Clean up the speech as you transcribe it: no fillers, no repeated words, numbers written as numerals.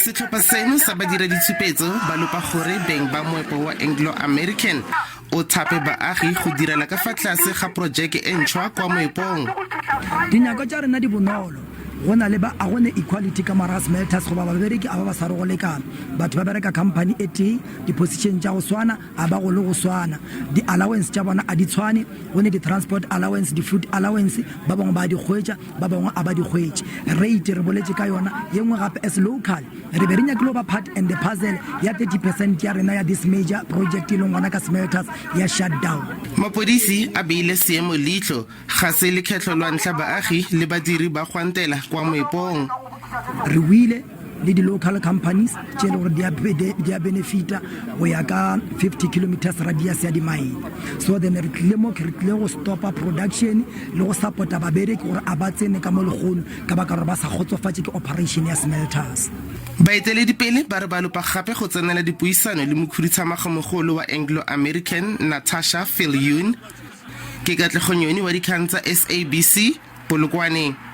Sehlopha seno sa badiraditshupetso ba lopa gore beng ba moepo wa Anglo American o thape baagi go direla ka fa tlase ga projeke e ntšhwa kwa moepong. Dinyakwa tša rena di bonolo. Go na le ba a go ne equality ka morago ga smelters goba babereki a ba ba sa re go lekana. Batho ba bereka company e tee, di-position tša go swana a ba go le go swana. Di-allowance tša bona a di tshwane, go ne di-transport allowance, di-food allowance, ba bangwe ba a di hwetša, ba bangwe a ba di hwetše. Rate re boletše ka yona. Ye nngwe gape as local re be re nyakile go ba part and the parcel ya 30 percent ya rena ya this major project e leng gona ka smelters ya shut down. Mapodisi a beile seemo leihlo Ga se lekgetlo lwa ntlha baagi le badiri ba gwantela kwa moepong. Re wile le di-local companies tše e le gore di a benefita go ya ka 50 kilometers radius ya di-mine. So then re tlile mo re tlile go stopa production le go support-a babereki gore a ba tsene ka mo legono ka baka gore ba sa kgotsofatše ke operation ya smelters. Baeteledipele ba re ba lopa gape go tsenela dipuisano le mokhuduthamagamogolo wa Anglo American Natasha Viljoen. Ke Katlego Nyoni wa dikgang tsa SABC, Polokwane.